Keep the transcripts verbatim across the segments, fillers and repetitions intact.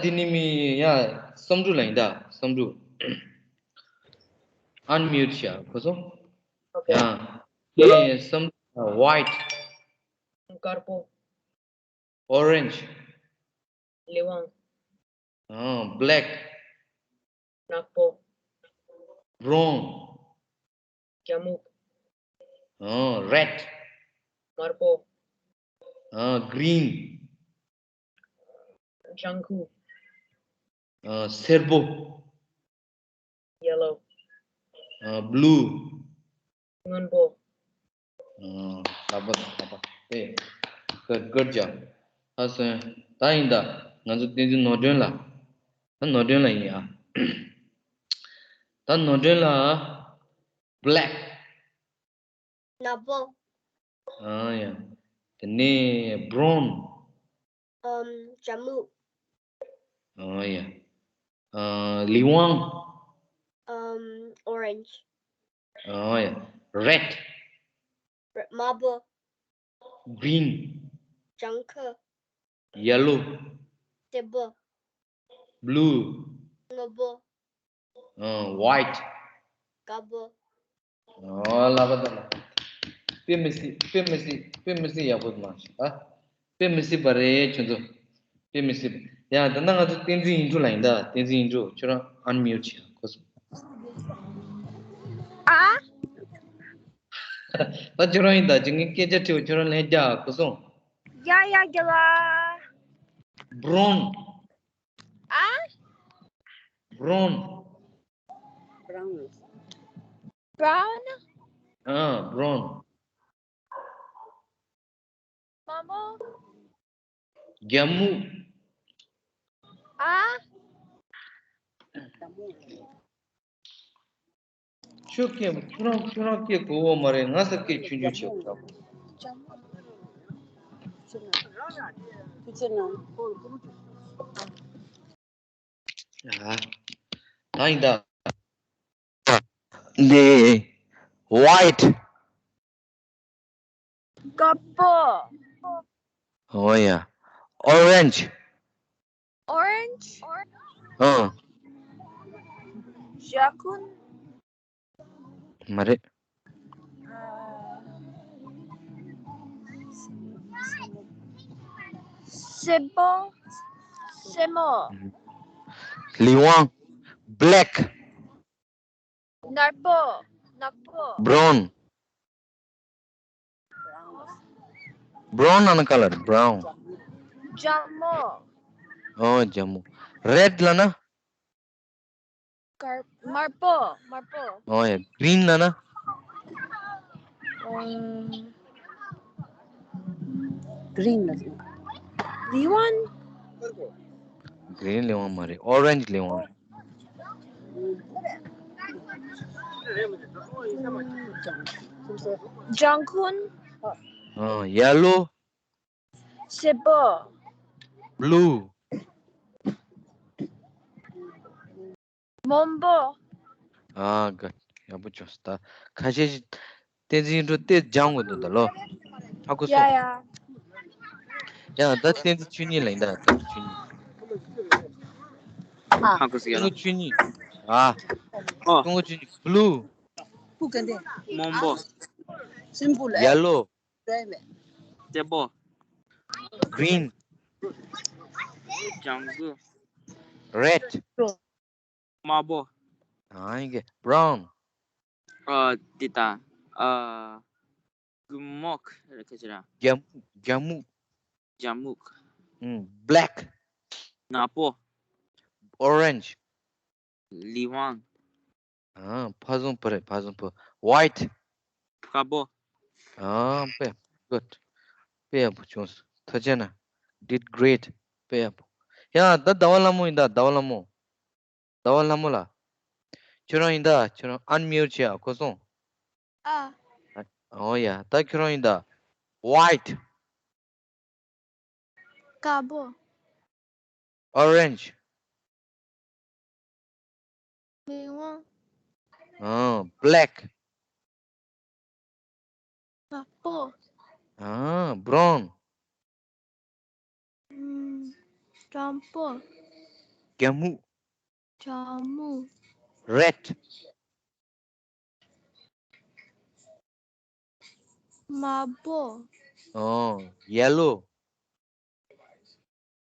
འདི་ནི་མི་ཡ་བསམ་འགྲུབ་ལ་ཡིན་ད་བསམ་འགྲུབ། Unmute བྱ་གོ་སོང་། Okay. ཡ། དེ་བསམ་འགྲུབ་white། དཀར་པོ། Orange། ལི་ཝང་། ཨ། Black། ནག་པོ། Brown། རྒྱ་སྨུག་ཨ། Red། དམར་པོ། ཨ། Green། ལྗང་ཁུ། ཨ། སེར་པོ། Yellow། ཨ། Blue། སྔོན་པོ། ཨ། ལགས་པ་དང་ལགས་པ། ཨེ། Good, good job. ཨ་སོན། ད་ཡིན་ད། ང་ཚོ་བསྟན་འཛིན་ནོར་སྒྲོན་ལགས། ད་ནོར་སྒྲོན་ལགས་ཡིན་ཨ། ད་ནོར་སྒྲོན་ལགས། Black། ནག་པོ། ཨ་ཡ། དེ་ནས་brown། ཨམ། ལྗང་སྨུག་ཨ་ཡ། ཨ། ལི་ཝང་། ཨམ། Orange། ཨ་ཡ། Red། དམར་པོ། Green། ལྗང་ཁུ། Yellow། སེར་པོ། Blue། སྔོན་པོ། ཨ། White། དཀར་པོ། ཨོ་ལགས་པ་ད་ལགས། དཔེ་མི་སྲིད་དཔེ་མི་སྲིད་དཔེ་མི་སྲིད་ཡག་པོ་མ་ཤེས་ཨ། དཔེ་མི་སྲིད་པ་རེད་ཁྱོད་ཚོ། དཔེ་མི་སྲིད་པ། ཡ་ད་ནང་ང་ཚོ་བསྟན་འཛིན་ཡིན་འགྲོ་ལ་ཡིན་ད། བསྟན་འཛིན་ཡིན་འགྲོ་ཁྱོད་རང་unmute བྱེད་གོ་སོང་། ཨ། ད་ཁྱོད་རང་ཡིན་ད་ཅི་ངས་སྐད་ཆ་དྲིས་པ་ཁྱོད་རང་ལན་རྒྱག་གོ་སོང་། ཡ་ཡ་རྒྱལ་བ། Brown། ཨ། Brown། Brown། Brown། ཨ། Brown། དམར་པོ། རྒྱ་སྨུག་ཨ། ཁྱོད་སྐད་ཁྱོད་རང་ཁྱོད་རང་སྐད་གོ་བོ་མ་རེད། ང་ས་སྐད་ཆུང་ཆུང་བྱེད་དགོས། ཨ། ད་ཡིན་ད། འདི། White། དཀར་པོ། ཨོ་ཡ། Orange། Orange། ཨ། ཞྭ་ཁུན། མ་རེད། སེར་པོ། སེར་མོ། ལི་ཝང་། Black། ནག་པོ། ནག་པོ། Brown། Brown ལབ་ན་ག་ལ་རེད། Brown། ལྗང་མོ། ཨོ་ལྗང་མོ། Red ལབ་ན། དཀར། དམར་པོ། དམར་པོ། ཨོ་ཡ། Green ལབ་ན། ཨམ། Green ལབ་ན། ལི་ཝང་། Green ལི་ཝང་མ་རེད། Orange ལི་ཝང་རེད། ལྗང་ཁུན། ཨ། Yellow། སེར་པོ། Blue། སྔོན་པོ། ཨ། ག་ཡག་པོ་བྱུང་སོང་། ད་ཁ་ཤས་ཤིག་བསྟན་འཛིན་ཡིན་འགྲོ་དེ་སྦྱང་དགོས་འདུག་ད་ལོ། ཧ་གོ་ཡ་སོང་། ཡ། ཡ་ད་བསྟན་འཛིན་ཆོས་ཉིད་ལ་ཡིན་ད། བསྟན་འཛིན་ཆོས་ཉིད། ཧ་གོ་སོང་། ཡ་ཀུན་དགའ་ཆོས་ཉིད། ཨ། ཨོ། ཀུན་དགའ་ཆོས་ཉིད། Blue། སྔོན་པོ། Yellow། སེར་པོ། Green། ལྗང་གུ། Red། དམར་པོ། ཨ་ཡིན་གྱི། Brown། ཨ། འདི་ད། ཨ། གུ་མོག་རེད་ཁ་ཅིག་ར། རྒྱ་རྒྱ་སྨུག་ལྗང་སྨུག་ཨུམ། Black། ནག་པོ། Orange། ལི་ཝང་། ཨ། ཕ་བཟང་པོ་རེད། ཕ་བཟང་པོ། White། དཀར་པོ། ཨ། དཔེ། Good། དཔེ་ཡག་པོ་བྱུང་སོང་། ཐུགས་རྗེ་གནང་། Did great། དཔེ་ཡག་པོ། ཡ་ད་ཟླ་བ་ལྷ་མོ་ཡིན་ད། ཟླ་བ་ལྷ་མོ། ཟླ་བ་ལྷ་མོ་ལགས། ཁྱོད་རང་ཡིན་ད། ཁྱོད་རང་unmute བྱེད་ཨ། གོ་སོང་། ཨ། ཨོ་ཡ། ད་ཁྱོད་རང་ཡིན་ད། White། དཀར་པོ། Orange། ལི་ཝང་། ཨ། Black། ནག་པོ། ཨ། Brown། ཨམ། ལྗང་པོ། རྒྱ་སྨུག་རྒྱ་སྨུག red དམར་པོ། ཨོ། yellow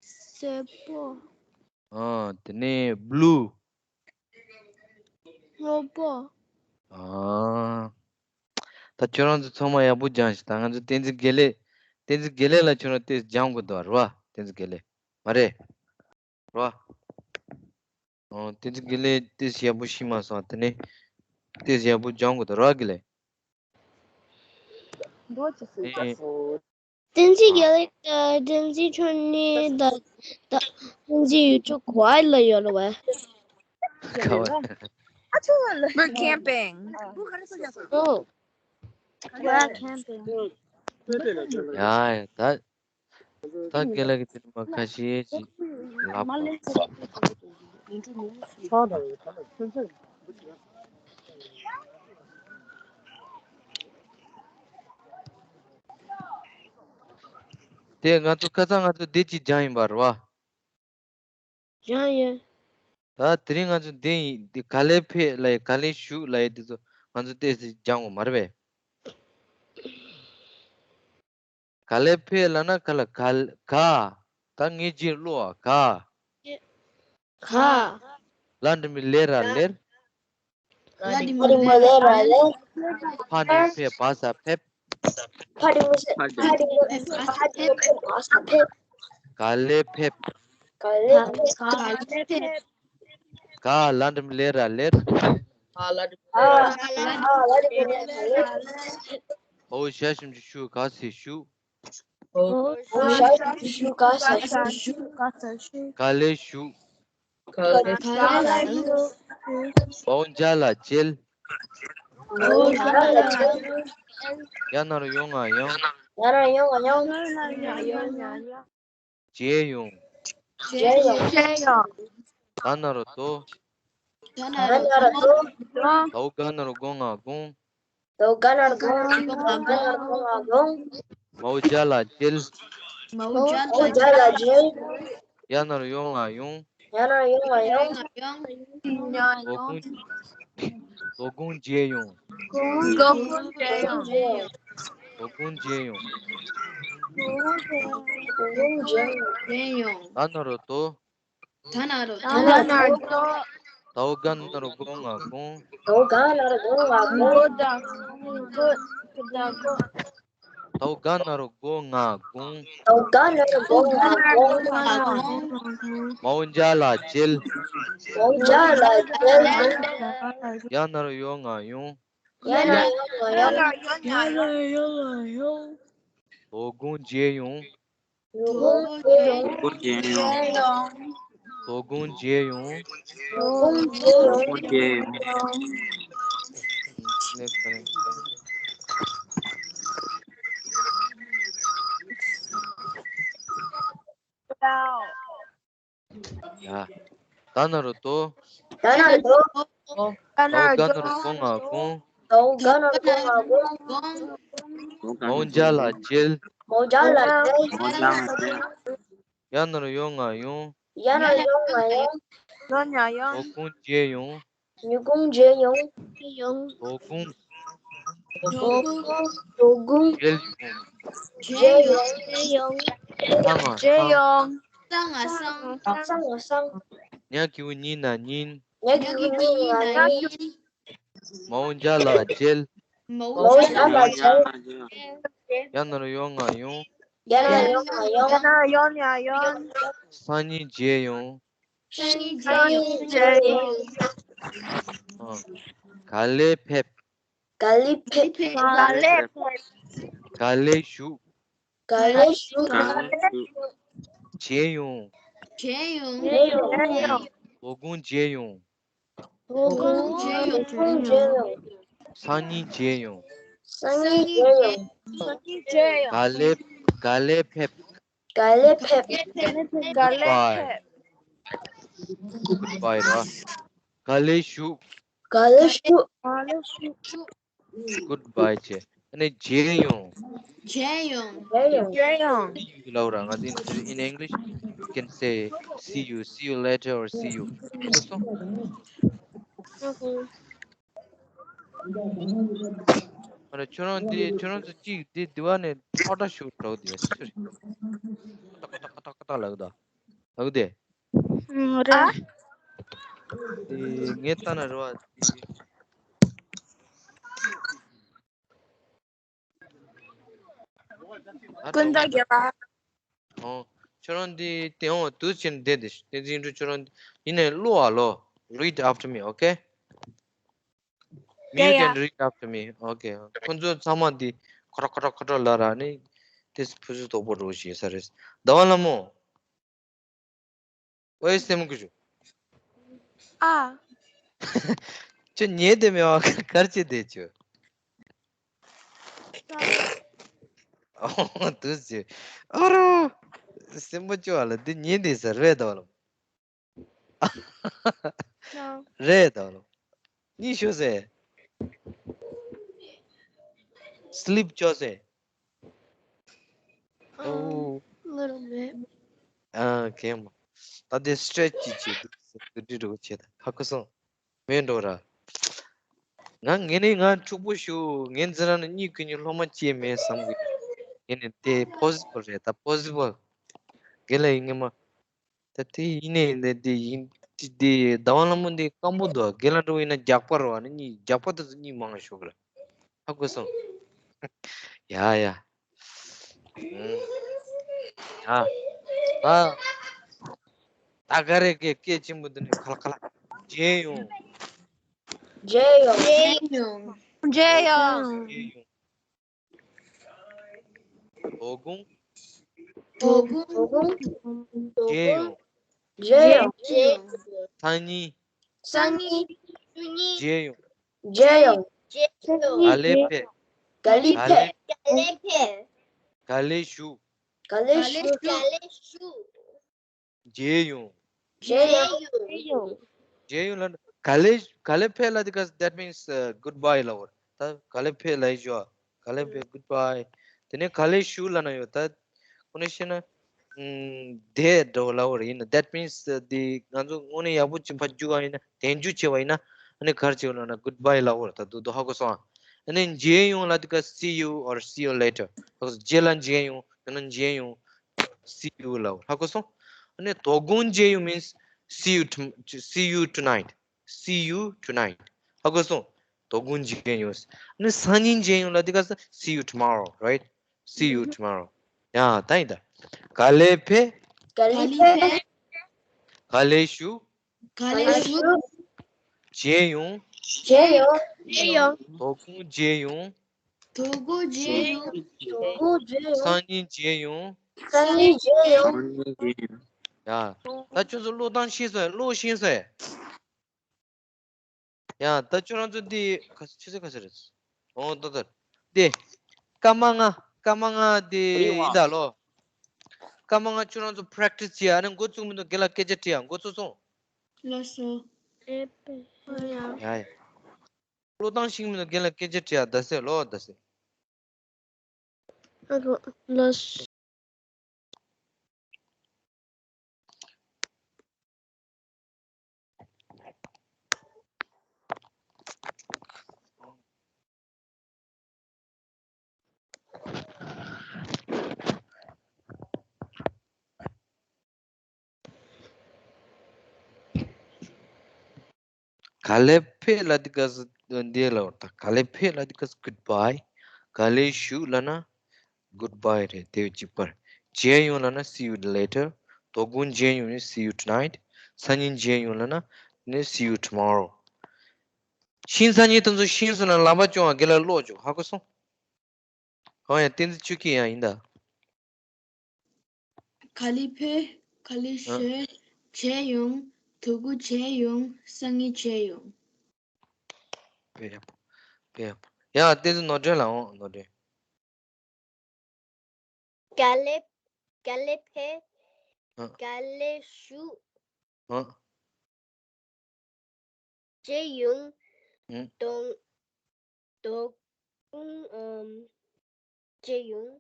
སེར་པོ། ཨོ། དེ་ནས་blue སྔོན་པོ། ཨོ། ད་ཁྱོད་རང་ཚོ་ཚང་མ་ཡག་པོ་སྦྱངས་ཤག་ད་ང་ཚོ་བསྟན་འཛིན་དགེ་ལེགས། བསྟན་འཛིན་དགེ་ལེགས་ལ་ཁྱོད་རང་ཏོག་ཙམ་སྦྱང་དགོས་འདུག་རེད་བ། བསྟན་འཛིན་དགེ་ལེགས། མ་རེད། རེད་བ། ཨོ། བསྟན་འཛིན་དགེ་ལེགས་ཏོག་ཙམ་ཡག་པོ་ཤེས་མ་སོང་། དེ་ནས་ཏོག་ཙམ་ཡག་པོ་སྦྱང་དགོས་འདུག་རེད་བ། དགེ་ལེགས། ཨེ། བསྟན་འཛིན་དགེ་ལེགས། ཨ། བསྟན་འཛིན་ཁྱོད་གཉིས་ད་ད་བསྟན་འཛིན་ཡུལ་ཚོ་ག་པར་ལ་ཡོད་རེད་བས། ག་པར། We're camping. ཨོ། We're camping. ཡ་ཡ། ད་ད་དགེ་ལགས་ཀྱིས་དེ་ནས་མར་ཁ་ཤས་ཤིག་ལབ་གོ། དེ་ང་ཚོ་ཁ་སང་ང་ཚོ་འདི་གཅིག་སྦྱངས་ཡིན་པ་རེད་བ། སྦྱངས་ཡོད། ད་དེ་རིང་ང་ཚོ་འདི་ཡིན། འདི་ག་ལེར་ཕེབས་ལབ་ཡས། ག་ལེར་བཞུགས་ལབ་ཡས། འདི་ཚོ་ང་ཚོ་ཏོག་ཙམ་སྦྱང་དགོས་མ་རེད་པས། ག་ལེར་ཕེབས་ལབ་ན་ག་ལ་ག་ག་ད་ངས་རྗེས་ཀློག་ཨ། ག་ག་ལ་འགྲེང་བུ་ལེ་ར་ལེར། ལ་འགྲེང་བུ་ལེ་ར་ལེར། ཕ་འགྲེང་བུ་ཕེ་བ་ས་ཕེབས། ཕ་འགྲེང་བུ་ཕ་འགྲེང་བུ་ཕེ་བ་ས་ཕེབས། ག་ལེར་ཕེབས། ག་ལེར་ཕེབས། ག་ལ་འགྲེང་བུ་ལེ་ར་ལེར། ག་ལ་འགྲེང་བུ་ལེ་ར་ལེར། ཨོ། ཞལ་ཞབས་ཀྱུ་ཞུ། ག་ས་བཞུགས། ཨོ། ཞལ་ཞབས་ཀྱུ་ཞུ། ག་ས་བཞུགས། ག་ལེར་བཞུགས། ག་ལེར་བཞུགས། མའོ་ཇ་ལ་མཇལ། མའོ་ཇ་ལ་མཇལ། ཡ་ན་རོ་ཡོ་ང་ཡོང་། ཡ་ན་རོ་ཡོ་ང་ཡོང་། མཇལ་ཡོང་། མཇལ་ཡོང་། མཇལ་ཡོང་། ད་ན་རོ་དོ། ད་ན་རོ་དོ། དའོ་ག་ན་རོ་དགོ་ང་དགོངས། དའོ་ག་ན་རོ་དགོ། དའོ་ག་ན་རོ་དགོ་ང་དགོངས། མའོ་ཇ་ལ་མཇལ། མའོ་ཇ་ལ་མཇལ། ཡ་ན་རོ་ཡོ་ང་ཡོང་། ཡ་ན་རོ་ཡོ་ང་ཡོང་། དོ་དགོང་། དོ་དགོང་མཇལ་ཡོང་། དོ་དགོང་མཇལ་ཡོང་། དོ་དགོང་མཇལ་ཡོང་། དོ་དགོང་མཇལ་ཡོང་། ད་ན་རོ་དོ། ད་ན་རོ་དོ། དའོ་ག་ན་རོ་དགོ་ང་དགོངས། དའོ་ག་ན་རོ་དགོ་ང་དགོངས། དའོ་ག་ན་རོ་དགོ་ང་དགོངས། དའོ་ག་ན་རོ་དགོ་ང་དགོངས། མའོ་ཇ་ལ་མཇལ། མའོ་ཇ་ལ་མཇལ། ཡ་ན་རོ་ཡོ་ང་ཡོང་། ཡ་ན་རོ་ཡོ་ང་ཡོང་། ཡ་ན་རོ་ཡོ་ང་ཡོང་། དོ་དགོང་མཇལ་ཡོང་། དོ་དགོང་མཇལ་ཡོང་། དོ་དགོང་མཇལ་ཡོང་། དོ་དགོང་མཇལ་ཡོང་། ཡ། ད་ན་རོ་དོ། ད་ན་རོ་དོ། ད་ན་རོ་དོ། དའོ་ག་ན་རོ་དགོ་ང་དགོངས། དའོ་ག་ན་རོ་དགོ་ང་དགོངས། མའོ་ཇ་ལ་མཇལ། མའོ་ཇ་ལ་མཇལ། ཡ་ན་རོ་ཡོ་ང་ཡོང་། ཡ་ན་རོ་ཡོ་ང་ཡོང་། ཡོ་ང་ཡོང་། དོ་དགོང་མཇལ་ཡོང་། ཡུ་གུང་མཇལ་ཡོང་། དོ་དགོང་། དོ་དགོང་། དོ་དགོང་། མཇལ་ཡོང་། མཇལ་ཡོང་། མཇལ་ཡོང་། ཚང་ང་ཚང་། ཚང་ང་ཚང་། ཚང་ང་ཚང་། ཉ་གི་གུ་ཉི་ན་ཉིན། ཉ་གི་གུ་ཉི་ན་ཉིན། མའོ་ཇ་ལ་མཇལ། མའོ་ཇ་ལ་མཇལ། ཡ་ན་རོ་ཡོ་ང་ཡོང་། ཡ་ན་རོ་ཡོ་ང་ཡོང་། ཡ་ན་རོ་ཡོ་ང་ཡོང་། སང་ཉིན་མཇལ་ཡོང་། སང་ཉིན་མཇལ་ཡོང་། ཨ། ག་ལེར་ཕེབས། ག་ལེར་ཕེབས། ག་ལེར་ཕེབས། ག་ལེར་བཞུགས། ག་ལེར་བཞུགས། ག་ལེར་བཞུགས། མཇལ་ཡོང་། མཇལ་ཡོང་། མཇལ་ཡོང་། དོ་དགོང་མཇལ་ཡོང་། དོ་དགོང་མཇལ་ཡོང་། དོ་དགོང་མཇལ་ཡོང་། སང་ཉིན་མཇལ་ཡོང་། སང་ཉིན་མཇལ་ཡོང་། སང་ཉིན་མཇལ་ཡོང་། ག་ལེར། ག་ལེར་ཕེབས། ག་ལེར་ཕེབས། ག་ལེར་ཕེབས། Goodbye ར། ག་ལེར་བཞུགས། ག་ལེར་བཞུགས། ག་ལེར་བཞུགས། Goodbye བྱས། ཨ་ནི་མཇལ་ཡོང་། མཇལ་ཡོང་། མཇལ་ཡོང་། མཇལ་ཡོང་། see you ལབ་ར། ང་ཚོ་in English you can say see you, see you later or see you. ཨ་ནི་ཁྱོད་རང་འདི་ཁྱོད་རང་ཚོ་གཅིག་འདི་འདི་བ་ནས་ཕོ་ཊ་ཤུ་ཊི་འགྲོ་འདི་ཡ་ཤི་རེད། ཀ་ཏག་ཀ་ཏག་ཀ་ཏག་ཀ་ཏག་ལབ་ད། ཨ་ཁུ་དེ། རེད། དེ་ངས་ལྟ་ན་རེད་བ། ཀུན་བཟང་རྒྱལ་བ། ཨོ། ཁྱོད་རང་འདི་དེ་ཨོ་དུས་ཆེན་བསྡད་དེ་བསྟན་འཛིན་འབྲུ། ཁྱོད་རང་ཡིན་ནས་ཀློག་ཨ་ལོ། Read after me, okay? Mute Yeah, yeah. And read after me. Okay. ཁོ་ཚོ་ཚང་མ་འདི་ཁོ་ར་ཁོ་ར་ཁོ་ར་ལ་ར་ནི་དེ་ཕུ་སུ་དོག་པོ་རོ་ཞེས་ས་རེད། ཟླ་བ་ལྷ་མོ། ཨོའི་སེམས་ཀུ་ཞུ། ཨ། ཁྱོད་ཉལ་དེ་མེད་བ་གར་ཅི་བསྡད་ཁྱོད། ཨོ་དུས་ཆེ། ཨ་རོ། སེམས་པ་སྐྱོ་བ་ལ་འདི་ཉལ་དེ་ས་རེད་ཟླ་བ་ལྷ་མོ། རེད་ད་ལོ། གཉིད་ཤོར་སེ། སི་ལིབ་ཅོག་སེ། ཨོ། Little bit. ཨ་གེ་མོ། ད་དེ་སི་ཊེ་རེ་ཆི་ཅིག་བྱེད་དུ་འདི་འདྲ་བྱེད་ད་ཧ་གོ་སོང་། མེད་འགྲོ་ར། ང་ངེད་ནི་ང་ཕྱུག་པོ་ཞུ་ངེད་འཛི་ར་ནི་གཉིད་ཁུ་གཉིད་སློབ་མ་སྐྱེས་མེད་བསམ་གི། ངེད་ནི་དེ་པོ་སི་བལ་རེད་ད་པོ་སི་བལ། དགེ་ལ་ཡིན་ངེད་མ། ད་དེ་ཡིན་ནའི་འདི་འདི་ཡིན་འདི་འདི་ཟླ་བ་ལྷ་མོ་འདི་སྐམ་པོ་འདུག་དགེ་ལ་འགྲོ་ཡིན་ན་རྒྱགས་པ་རེད་བ་ནི་གཉིད་རྒྱགས་པ་དེ་ཚོ་གཉིད་མང་ཤོག་ར། ཧ་གོ་སོང་། ཡ་ཡ། ཨུམ། ཡ། ད་ད་ག་རེ་སྐད་སྐད་ཆེན་པོ་འདི་ནི་ཁ་ལ་ཁ་ལ། མཇལ་ཡོང་། མཇལ་ཡོང་། མཇལ་ཡོང་། མཇལ་ཡོང་། མཇལ་ཡོང་། དོ་དགོང་། དོ་དགོང་། དོ་དགོང་། མཇལ་ཡོང་། མཇལ་ཡོང་། མཇལ་ཡོང་། སང་ཉིན། སང་ཉིན། སང་ཉིན། མཇལ་ཡོང་། མཇལ་ཡོང་། མཇལ་ཡོང་། ག་ལེ་ཕེབས། ག་ལེ་ཕེབས། ག་ལེ་ཕེབས། ག་ལེ་ཞུ། ག་ལེ་ཞུ། ག་ལེ་ཞུ། མཇལ་ཡོང་། མཇལ་མཇལ་ཡོང་། ཡོང་། མཇལ་ཡོང་ལ་ག་ལེ་ག་ལེ་ཕེབས་ལ་དེ་ག་that means goodbye ལ་བོར། ད་ག་ལེ་ཕེབས་ལ་ཡི་ཞོ། ག་ལེ་ཕེབས་goodbye། དེ་ནས་ག་ལེ་ཞུ་ལ་ན་ཡོད་ད། ཁོ་ནས་ཤེས་ན། ཨུམ། དེ་འགྲོ་ལ་བོར་ཡིན་ན་that means དེ་ང་ཚོ་དངོས་གནས་ཡག་པོ་ཅིག་ཕ་རྒྱུག་ག་ཡིན་ན་དན་རྒྱུ་ཆེ་བ་ཡིན་ན། ཨ་ནི་གར་ཆེ་བ་ལ་ན་goodbye ལ་བོར་ད་དུ་དུ་ཧ་གོ་སོང་ཨ། ཨ་ནི་མཇལ་ཡོང་ལ་དེ་ག་see you or see you later ཧ་གོ་སོང་། རྗེས་ལ་མཇལ་ཡོང་ཡང་ན་མཇལ་ཡོང་། See you ལ་ཧ་གོ་སོང་། ཨ་ནི་དོ་དགོང་མཇལ་ཡོང་means see you tom- see you tonight. See you tonight. ཧ་གོ་སོང་། དོ་དགོང་མཇལ་ཡོང་། ཨ་ནི་སང་ཉིན་མཇལ་ཡོང་ལ་དེ་ག་ས་see you tomorrow, right? See you tomorrow. ཡ་ད་ཡིན་ད། ག་ལེ་ཕེབས། ག་ལེ་ཕེབས། ག་ལེ་ཞུ། ག་ལེ་ཞུ། མཇལ་ཡོང་། མཇལ་ཡོང་། མཇལ་ཡོང་། དོ་དགོང་མཇལ་ཡོང་། དོ་དགོང་མཇལ་ཡོང་། དོ་དགོང་མཇལ་ཡོང་། སང་ཉིན་མཇལ་ཡོང་། སང་ཉིན་མཇལ་ཡོང་། ཡ། ད་ཁྱོད་ཚོ་ཀློག་སྟངས་ཤེས་སོང་ཡ། ཀློག་ཤེས་སོང་ཡ། ཡ་ད་ཁྱོད་རང་ཚོ་འདི་ཁ་ཆི་ཟེར་ཁ་ཆི་རེད། ཨོ་ད་ད། འདི། སྐར་མ་ལྔ་སྐར་མ་ལྔ་འདི་ཡིན་ད་ལོ། སྐར་མ་ལྔ་ཁྱོད་རང་ཚོ་practice བྱེད་ཡ། ཨ་ནི་འགོ་བཙུགས་མི་འདུག་རྒན་ལགས་སྐད་ཆ་དྲིས་ཡ། འགོ་བཙུགས་སོང་། ལགས་སོ། ཡ་ཡ། ཀློག་སྟངས་ཤེས་མི་འདུག་རྒན་ལགས་སྐད་ཆ་དྲིས་ཡ། ད་ཟེར་ལོ་ད་ཟེར། ལགས་སོ། ག་ལེ་ཕེབས་ལ་དེ་ག་ས་འདི་ལ་བར་ད། ག་ལེ་ཕེབས་ལ་དེ་ག་ས་goodbye། ག་ལེ་ཞུ་ལ་ན་goodbye རེད། དེ་གཅིག་པར། མཇལ་ཡོང་ལ་ན་see you later། དོ་དགོང་མཇལ་ཡོང་ནི་see you tonight། སང་ཉིན་མཇལ་ཡོང་ལ་ན་ནི་see you tomorrow། ཤིང་སང་ཉིན་དེ་ཚོ་ཤིང་སོང་ན་ལམ་པ་སྐྱོང་བ་དགེ་ལ་ཀློག་བཅུག་ཧ་གོ་སོང་། ཧོ་ཡ་བསྟན་འཛིན་ཆོས་སྐྱིད་ཡང་ཡིན་ད། ག་ལེ་ཕེབས། ག་ལེ་ཞུ། མཇལ་ཡོང་། དོ་དགོང་མཇལ་ཡོང་། སང་ཉིན་མཇལ་ཡོང་། དཔེ་ཡག་པོ། དཔེ་ཡག་པོ། ཡ་བསྟན་འཛིན་ནོར་སྒྲོན་ལ་འོང་ནོར་སྒྲོན། ག་ལེ་ག་ལེ་ཕེབས། ཨ། ག་ལེ་ཞུ། ཨ། མཇལ་ཡོང་། ཨ། དོ་དོ་ ཨམ། བརྗེད་ཡོང་།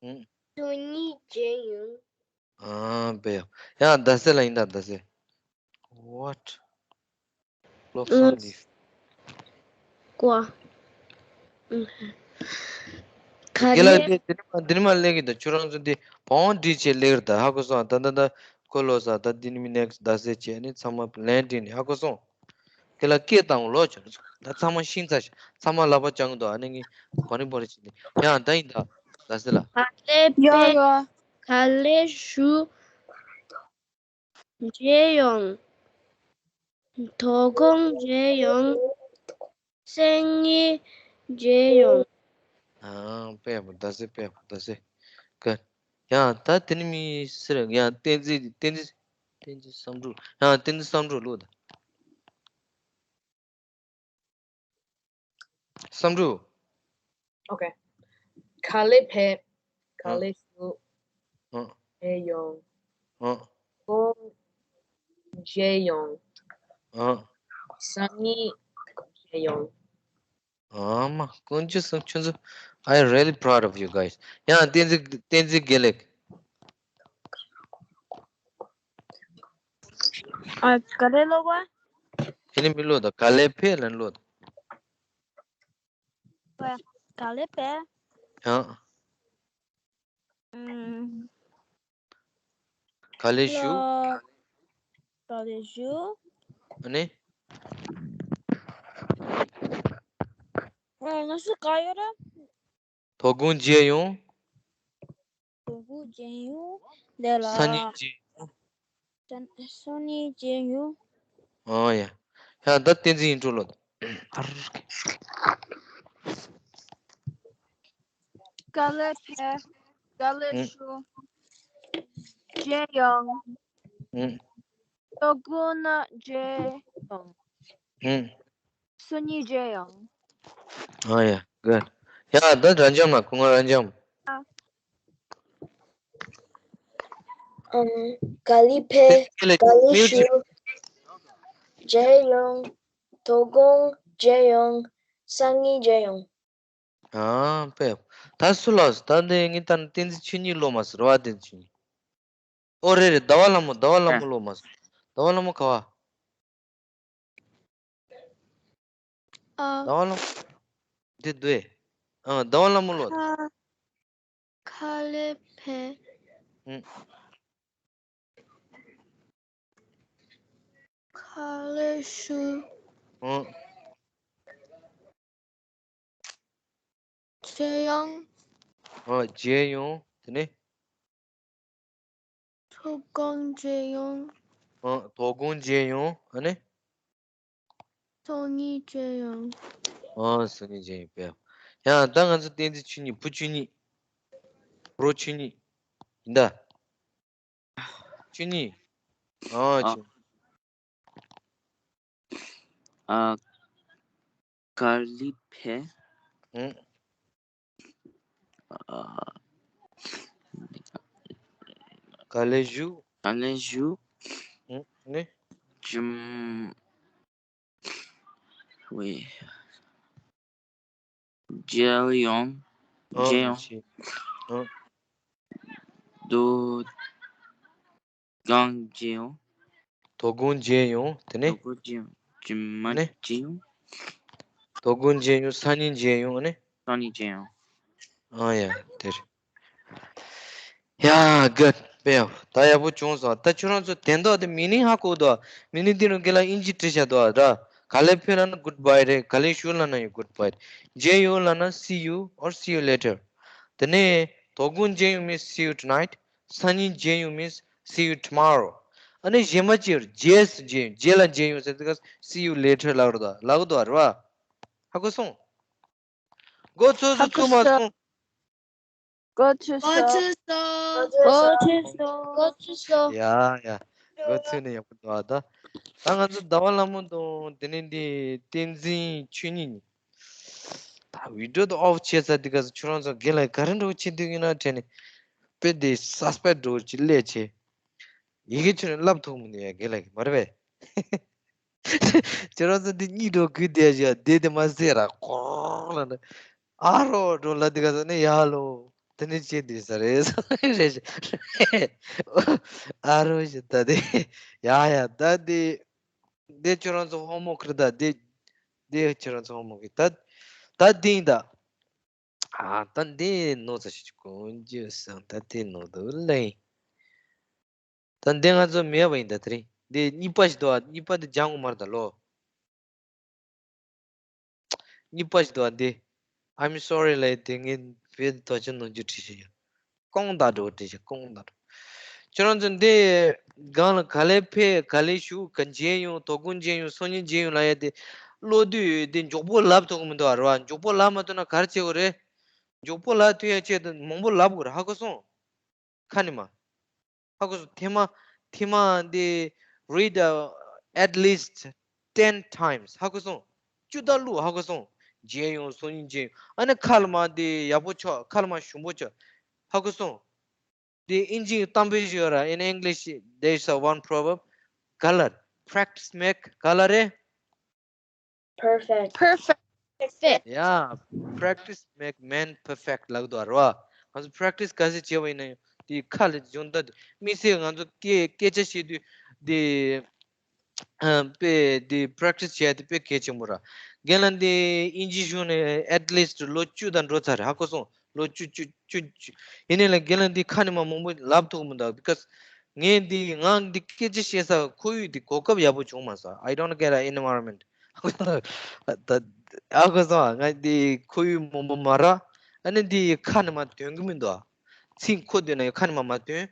ཨུམ། སང་ཉིན་བརྗེད་ཡོང་། ཨ། བས། ཡང་ཟླ་ཟེར་ལ་ཡིན་ད་ཟླ་ཟེར། What? ཀློག་སོང་འདི། ཀོ། ཨུམ། ག་རེ། དེ་ལ་དེ་དེ་ནི་མ་དེ་ནི་མ་ལས་ཀྱི་ད་ཁྱོད་རང་ཚོ་འདི་བོང་བྲིས་བྱས་ལེགས་ད་ཧ་གོ་སོང་། ད་ད་ད་ཁོ་ལོ་ས་ད་འདི་ནི་མི་ནེག་སི་ཟླ་ཟེར་བྱས་ནི་ཚང་མ་ལན་བྲིས་ནི་ཧ་གོ་སོང་། དེ་ལ་སྐད་བཏང་ལོ་ཆོག་ད་ཚང་མ་ཤིང་ཚ་ཤ་ཚང་མ་ལག་པ་བརྐྱང་གི་འདུག་ཨ་ནི་ངས་བོ་རི་བོ་རི་བྱས་ནི་ཡང་ད་ཡིན་ད་ཟླ་ཟེར་ལ། ག་ལེ་ཡོ་ཕེ། ཡོ། ག་ལེ་ཞུ། བརྗེད་ཡོང་། དོ་དགོང་བརྗེད་ཡོང་། སང་ཉིན་བརྗེད་ཡོང་། ཨང་། དཔེ་ཡག་པོ་ཟླ་ཟེར། དཔེ་ཡག་པོ་ཟླ་ཟེར། ཀ། ཡང་ད་དེ་ནི་མི་སེར་ཡང་བསྟན་འཛིན་བསྟན་འཛིན་བསྟན་འཛིན་བསམ་གྲུབ། ཡང་བསྟན་འཛིན་བསམ་གྲུབ་ལོ་ད། བསམ་གྲུབ། ཨོ་ཀེ། ག་ལེ་ཕེབས། ག་ཨ། ལེ་བཞུགས། ཨ། བརྗེད་ཡོང་། ཨ། དོ་དགོང་བརྗེད་ཡོང་། ཨ། སང་ཉིན་བརྗེད་ཡོང་། ཨ་མ། དཀོན་མཆོག་གསུམ། ཁྱོད་ཚོ། I really proud of you guys. ཡང་བསྟན་འཛིན་བསྟན་འཛིན་དགེ་ལེགས། ཨ། ག་རེ་ལབ་པ། དེ་ནི་མི་ལོ་ད་ག་ལེ་ཕེབས་ལ་ལོ་ད། ཝེ། ག་ལེ་ཕེབས། ཡང་། ཨུམ། ག་ལེ་བཞུགས། ག་ལེ་བཞུགས། ཨ་ནི། ཨ། ང་སུ་ག་ཡོད་ར། དོ་དགོང་བརྗེད་ཡོང་། དོ་དགོང་བརྗེད་ཡོང་། དེ་ལ། སང་ཉིན་བརྗེད་ཡོང་། སང་སང་ཉིན་བརྗེད་ཡོང་། ཨོ་ཡ། ཡ་ད་བསྟན་འཛིན་ཡིན་འགྲོ་ལོ། ག་ལེ་ཕེབས། ག་ལེ་ཨུམ། བཞུགས། བརྗེད་ཡོང་། ཨུམ། དོ་དགོང་ན་བརྗེད་ཡོང་། ཨུམ། སང་ཉིན་བརྗེད་ཡོང་། ཨོ་ཡ། གུཌ། ཡ་ད་རབ་འབྱམས་ལ་སྐུ་ངོ་རབ་འབྱམས། ཨ། ཨམ། ག་ལེ་ཕེབས། དེ་ལས་ག་ལེ་མིའུ་ཅིག་བཞུགས། བརྗེད་ཡོང་། དོ་དགོང་བརྗེད་ཡོང་། སང་ཉིན་བརྗེད་ཡོང་། ཨ། དཔེ། ད་སུ་ལ་ད་འདི་ངས་ད་བསྟན་འཛིན་ཆོས་ཉིད་ལོ་མ་ཟེར་བ། བསྟན་འཛིན་ཆོས་ཉིད། ཨོ་རེད་རེད། ཟླ་བ་ལྷ་མོ། ཟླ་བ་ལྷ་མོ་ལོ་མ་ཟེར། ཟླ་བ་ལྷ་མོ་ག་བ། ཨ། ཟླ་བ་ལྷ་མོ། འདི་འདུག་ཨེ། ཨ། ཟླ་བ་ལྷ་མོ་ལོ། ག་ག་ལེ་ཕེབས། ཨུ། ག་ལེ་བཞུགས། ཨུ། བརྗེད་ཡོང་། ཨ། བརྗེད་ཡོང་། དེ་ནས། དོ་དགོང་བརྗེད་ཡོང་། ཨ། དོ་དགོང་བརྗེད་ཡོང་། ཨ་ནི། སང་ཉིན་བརྗེད་ཡོང་། ཨ། སང་ཉིན་བརྗེད་ཡོང་། དཔེ། ཡང་ད་ང་ཚོ་བསྟན་འཛིན་ཆོས་ཉིད། བུ་ཆོས་ཉིད། བུ་ཆོས་ཉིད། ཡིན་ད། ཆོས་ཉིད། ཨ། ཨ། ཆོས། ཨ། ག་ལེ་ཕེབས། ཨུ། ཨ། ག་ལེ་བཞུགས། ག་ལེ་བཞུགས། ཨུ། ནི། ཇུམ། ཝེ། བརྗེད་ཡོང་། ཨ། བརྗེད་ཡོང་། བརྗེད། ཨ། དོ་དགོང་བརྗེད་ཡོང་། དོ་དགོང་བརྗེད་ཡོང་། དེ་ནས། དོ་དགོང་བརྗེད་ཡོང་། ཇུ་མ། ནས། བརྗེད་ཡོང་། དོ་དགོང་བརྗེད་ཡོང་། སང་ཉིན་བརྗེད་ཡོང་། ཨ་ནི། སང་ཉིན་བརྗེད་ཡོང་། ཨ་ཡ། དེ་རེད། ཡ། གུཌ། དཔེ་ཡག་པོ། ད་ཡག་པོ་བྱུང་སོང་། ད་ཁྱོད་རང་ཚོ་དེ་འདོག་དེ་མི་ནིང་ཧ་གོ་འདུག་མི་ནིང་དེ་རུ་གི་ལ་ཨིན་ཇི་བྲིས་བཞག་འདུག་ར། ག་ལེ་ཕེབས་ལབ་ན་goodbye རེད། ག་ལེ་བཞུགས་ལབ་ན་ཡང་goodbye རེད། བརྗེད་ཡོང་ལབ་ན་see you or see you later། དེ་ནས་དོ་དགོང་བརྗེད་ཡོང་means see you tonight། སང་ཉིན་བརྗེད་ཡོང་means see you tomorrow། ཨ་ནི་གཞན་པ་ཅིག་རྗེས་སུ་བརྗེད་ཡོང་། རྗེས་ལ་བརྗེད་ཡོང་ཟེར་དུས་see you later ལབ་རེད་ད། ལབ་གི་འདུག་རེད་བ། ཧ་གོ་སོང་། མགོ་ཚོས་སོང་། ཚོས་མ་སོང་། མགོ་ཚོས་སོང་། མགོ་ཚོས་སོང་། མགོ་ཚོས་སོང་། ཡ་ཡ། མགོ་ཚོས་ནས་ཡག་པོ་འདུག་ཨ། ད་ད་ང་ཚོ་ཟླ་བ་ལྷ་མོ་དང་དེ་ནས་འདི་བསྟན་འཛིན་ཆོས་ཉིད་གཉིས། ད་བི་ཌི་ཡོ་དེ་ཨོཕ་བྱས་ཚར་དུས་སྐབས་སུ་ཁྱོད་རང་ཚོ་དགེ་ལགས་ག་རེ་འདྲ་བོ་བྱེད་འདོད་ཡོད་ན་དྲན་ནས། དཔེ་དེ་སབ་སི་ཀ་རའིབ་འདྲ་བོ་ཅིག་སླེབས་བྱས། ཡི་གེ་ཁྱོད་རང་བསླབ་ཐུབ་མི་འདུག་ཡ། དགེ་ལགས་ཀྱིས་མ་རེད་པས། ཁྱོད་རང་ཚོ་འདི་གཉིད་འགྲོ་དགོས་བསྡད་བཞག་བསྡད་དེ་མ་ཟེར་ར་ཁོག་ལ་ནི། ཨ་རོ་འགྲོ་ལ་འདི་ག་ཟེར་ནས་ཡ་ལོ། དེ་ནས་ཅི་འདི་ས་རེད་ས་རེད་ཞེས། ཨ་རོ་ཞེས་ད་དེ། ཡ་ཡ་ད་དེ། དེ་ཁྱོད་རང་ཚོ་ཧོ་མོ་ཁིར་ད་དེ། དེ་ཁྱོད་རང་ཚོ་ཧོ་མོ་ཁིར་ད། ད་དེ་ཡིན་ད། ཨ་ད་དེ་ནོ་ཚ་ཞིག་གོན་རྒྱུ་སང་ད་དེ་ནོ་དུ་ལེ། ད་འདི་ང་ཚོ་མེད་པ་ཡིན་ད་དེ་རིང་། འདི་གཉིས་པ་ཞིག་འདུག་ཨ། གཉིས་པ་འདི་སྦྱང་དགོས་མ་རེད་ད་ལོ། གཉིས་པ་ཞིག་འདུག་ཨ་འདི། I'm sorry ལབ་དེ་ངས་བོད་དོ་ཅོ་ནོར་རྒྱུ་བྲིས་ཤིག་ཡ། ཀོང་ད་འགྲོ་བྲིས་ཤིག་ཀོང་ད་འགྲོ། ཁྱོད་རང་ཚོ་འདི་སྒང་ལ་ག་ལེ་ཕེ་ག་ལེ་ཞུ་ག་མཇལ་ཡོང་དོ་དགོང་མཇལ་ཡོང་སང་ཉིན་མཇལ་ཡོང་ལབ་ཡ་དེ། བློ་དུས་དེ་མགྱོགས་པོ་ལབ་ཐུབ་ཀྱི་མི་འདུག་ཨ་རེད་བ། མགྱོགས་པོ་ལབ་མ་ཐུབ་ན་ག་རེ་བྱེད་དགོས་རེད། མགྱོགས་པོ་ལབ་ཐུབ་ཡ་ཆེད་དུ་མང་པོ་ལབ་དགོས་རེད། ཧ་གོ་སོང་། ཁ་ནས་མ། ཧ་གོ་སོང་། ཐེངས་མ་ཐེངས་མ་འདི་read uh, at least ten times. ཧ་གོ་སོང་། བཅུ་ད་ལུ་ཧ་གོ་སོང་། མཇལ་ཡོང་སང་ཉིན་མཇལ་ཡོང་། ཨ་ནི་ཁ་ལ་མ་འདི་ཡག་པོ་ཆོག་ཁ་ལ་མ་ཞུམ་པོ་ཆོག་ཧ་གོ་སོང་། འདི་ཨིན་ཇི་གཏམ་དཔེ་ཞིག་ཡོད་ར། In English, there's a one proverb. ག་ལ་རེད། Practice make ག་ལ་རེད། Perfect. Perfect. Fit. Yeah, practice make man perfect ལབ་འདུག་རེད་བ། ང་ཚོ་practice ག་ཚོད་བྱས་པ་ཡིན་ན་ཡང་དེ་ཁ་ལ་སྦྱོང་ད། དམིགས་བསལ་ང་ཚོ་སྐད་སྐད་ཆ་བཤད་དུས་དེ་ཨ་དཔེ་དེ་practice བྱས་དེ་དཔེ་གལ་ཆེན་པོ་ར། རྒན་ལགས་འདི་ཨིན་ཇི་གཞུང་ནས་at least ལོ་བཅུ་དང་འགྲོ་ཚར་རེད། ཧ་གོ་སོང་། ལོ་བཅུ་བཅུ་བཅུ་བཅུ། ཡིན་ནའི་ལ་རྒན་ལགས་འདི་ཁ་ནས་མ་མང་པོ་ལབ་ཐུབ་མི་འདུག because ངས་འདི་ང་འདི་སྐད་ཆ་བཤད་ས་ཁོར་ཡུག་འདི་གོ་སྐབས་ཡག་པོ་བྱུང་མ་སོང་། I don't get an environment. ད་ཨ་ཁོ་སོང་ང་འདི་ཁོར་ཡུག་མང་པོ་མ་རག་ཨ་ནི་འདི་ཁ་ནས་མ་ཐོན་གི་མི་འདུག་ཚིག་མཁོ་འདོད་ན་ཡང་ཁ་ནས་མ་མ་ཐོན།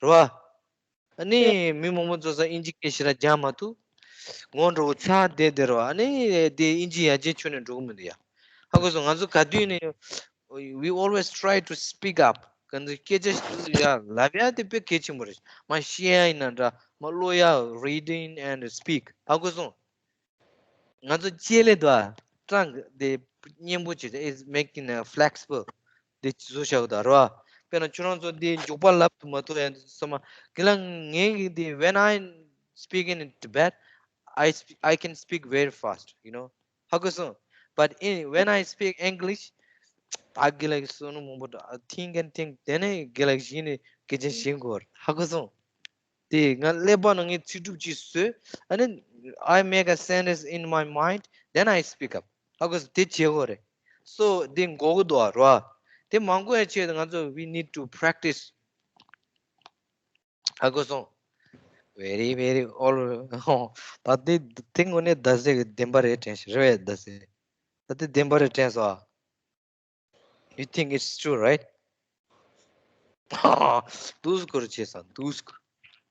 རེད་བ། ཨ་ནི་མི་མང་པོ་ཚོ་ས་ཨིན་ཇི་སྐད་ཞེ་དྲག་སྦྱང་མ་ཐུབ། ངོ་འགྲོ་བོ་ཚ་བསྡད་བསྡད་རེད་བ། ཨ་ནི་དེ་ཨིན་ཇི་ཡར་རྒྱས་ཁྱོན་ནས་འགྲོ་གི་མི་འདུག་ཡ། ཧ་གོ་སོང་། ང་ཚོ་ག་དུས་ནས we always try to speak up. གང་ཚོ་སྐད་ཆ་ཞིག་ཡ་ལབ་ཡ་དེ་དཔེ་གལ་ཆེན་པོ་རེད། མ་བཤད་ཡ་ཡིན་ན་འདྲ་མ་ཀློག་ཡ། Reading and speak. ཧ་གོ་སོང་། ང་ཚོ་ལྕེ་ལེ་དུ་ཨ་སྲང་དེ་མཉེན་པོ་བྱེད་is making a flexible དེ་བཟོ་བྱ་གི་དུ་ར། དཔེར་ན་ཁྱོད་རང་ཚོ་འདི་མགྱོགས་པ་ལབ་ཏུ་མ་ཐུབ་ཡ་འདི་ཚོ་མ་གི་ལ་ངའི་གི་འདི་when I speak in Tibet, I sp- I can speak very fast, you know. ཧ་གོ་སོང་། But in when I speak English, ད་གི་ལ་གི་སོ་ནུ་མང་པོ་འདྲ་think and think དེ་ནས་གི་ལ་གི་གཞི་ནས་སྐད་ཆ་བཤད་དགོས། ཧ་གོ་སོང་། དེ་ང་ཀླད་པ་ནང་ངས་ཚིག་གྲུབ་ཅིག་བཟོས། ཨ་ནི་I make a sentence in my mind, then I speak up. ཧ་གོ་སོང་། དེ་བྱེད་དགོས་རེད། So དེ་འགོག་གི་འདུག་ར། དེ་མ་འགོག་ཡ་ཆེད་ང་ཚོ we need to practice. ཧ་གོ་སོང་། Very very all. ད་དེ་དེ་དངོས་གནས་ད་ཟེ་གི་བདེན་པ་རེད་དྲན་ཤག་རེད་བས་ད་ཟེ། ད་དེ་བདེན་པ་རེད་དྲན་སོང་ཨ། You think it's true, right? དུས་སྐོར་བྱས་སང་དུས་སྐོར་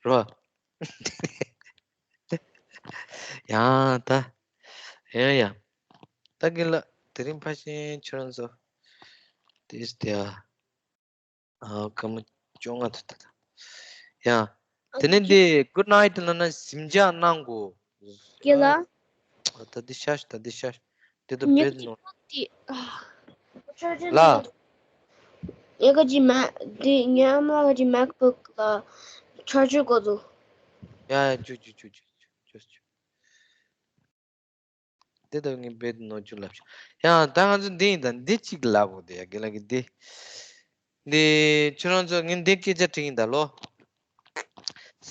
ར། ཡང་ད། ཡང་ཡང་། ད་གིན་ལ་དེ་རིང་ཕ་ཤེན་ཁྱོད་རང་ཚོ། དེས་དེ་ཨ། ཨ་སྐར་མ་བཅོ་ལྔ་ཐུབ་ད། ཡང་། དེ་ནས་འདི་good night ལབ་ན་གཟིམ་འཇག་གནང་དགོས། ཀྱེ་ལ། ད་འདི་ཤ་ད་འདི་ཤ། དེ་དུ་ཉག་བེད་ཅི་ནོ། ཏི། ལ། ཡ་ག་ཅི་མ་འདི་ཉ་མ་ག་ཅི་MacBook ལ་charger དགོས་འདུག་ཡ་ཡ་ཇུ་ཇུ་ཇུ་ཇུ་ཇུ་ཇུ། དེ་ལྟར་ངས་བེད་ནོ་ཅུ་ལབ་ཤག་ཡང་ད་ང་ཚོ་འདི་ཡིན་ད་འདི་གཅིག་ལབ་དགོས་དེ་ཡ་གི་ལ་གི་འདི། འདི་ཁྱོད་རང་ཚོ་ངས་འདི་སྐད་ཆ་དྲིས་ཡིན་ད་ལོ།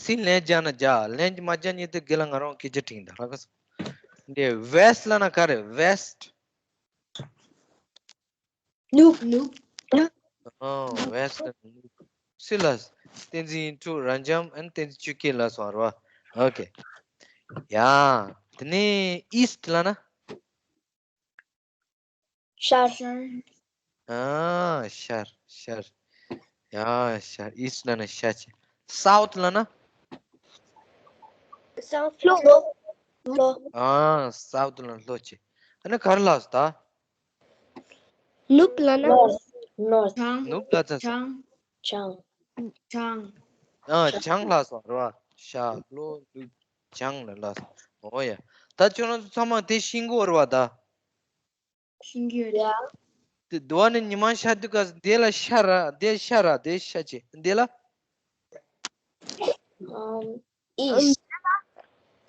སི་ལན་རྒྱག་ན་རྒྱག་ལན་མ་རྒྱག་ཉིད་དུ་དགེ་ལ་ང་རང་སྐད་ཆ་དྲིས་ཡིན་ད་ལ་ག་སོ། འདི་vest ལབ་ན་ག་རེ་vest། ནུབ་ནུབ། ཨོ་vest ལབ་ན་ནུབ། སི་ལ། བསྟན་འཛིན་ཡིན་ཐུ་ར་འཇམ་ཨན་བསྟན་འཛིན་ཆུ་སྐྱེས་ལ་སོང་ར། ཨོ་ཁེ། ཡ། དེ་ནས་east ལབ་ན། ཤར། ཤར། ཨ་ཤར་ཤར། ཡ་ཤར། east ལབ་ན་ཤར་ཆེ། south ལབ་ན། south ལྷོ། ལྷོ། ཨ་south ལབ་ན་ལྷོ་ཆེ། ཨ་ནི་ག་རེ་ལབ་སོང་ད། ནུབ་ལབ་ན། north north བྱང་། ནུབ་ལབ་ཚར་སོང་། བྱང་། བྱང་། བྱང་། ཨ་བྱང་ལབ་སོང་རེད་བ། ཤར་ལྷོ་ནུབ་བྱང་ལ་ལབ་སོང་། འོ་ཡ། ད་ཁྱོད་རང་ཚོ་ཚང་མ་དེ་ཤེས་ཀྱི་ཡོད་རེད་བ་ད། ཤེས་ཀྱི་ཡོད་རེད། དེ་དུ་བ་ནི་ཉི་མ་ཤར་དུས་སྐབས་དེ་ལ་ཤར་ར་དེ་ཤར་ར་དེ་ཤར་ཆེ་དེ་ལ། ཨམ། east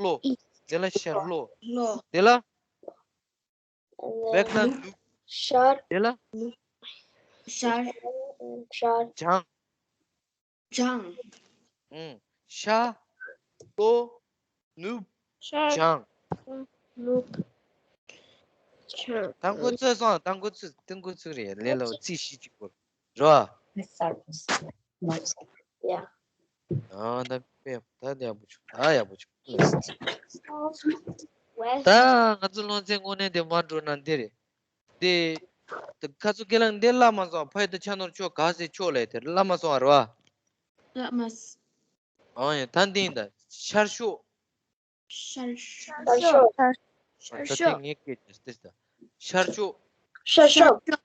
ལྷོ། དེ་ལ་ཤར་ལྷོ། ལྷོ། དེ་ལ། བེག་ན་ནུབ། ཤར། དེ་ལ། ཤར། ཤར། བྱང་། བྱང་། ཨུང་། ཤར། ལྷོ། ནུབ། ཤར། བྱང་། ནུབ། བྱང་། ད་འགོ་ཚུགས་སོང་། ད་འགོ་ཚུགས། ད་འགོ་ཚུགས་རེད། ལས་སླ་པོ། ཚིག་བཞི་གཅིག་པོ། རོ། ཡ། ཨ་ད་དཔེ་ད་ཡག་པོ་བྱུང་། ད་ཡག་པོ་བྱུང་། ད་ང་ཚོ་སློབ་ཚན་དངོས་གནས་དེ་མ་འགྲོ་ན་འདི་རེད། དེ། དེ་ཁ་ཚུ་ཁས་བླངས་འདི་བསླབ་མ་སོང་། ཕ་ཡི་དང་ཕྱག་ནོར་ཕྱོགས་ག་ཟེར་ཕྱོགས་ལས་དེ་བསླབ་མ་སོང་བ་རེད་བ། བསླབ་མ་སོང་། ཨང་ཡ། ད་འདི་ཡིན་ད། ཤར་ཕྱོགས། ཤར་ཤར་ཕྱོགས། ཕྱོགས། ཤར་ཕྱོགས། ད་དེ་ངས་སྐད་ཆ་དེ་ད། ཤར་ཕྱོགས། ཤར་ཕྱོགས།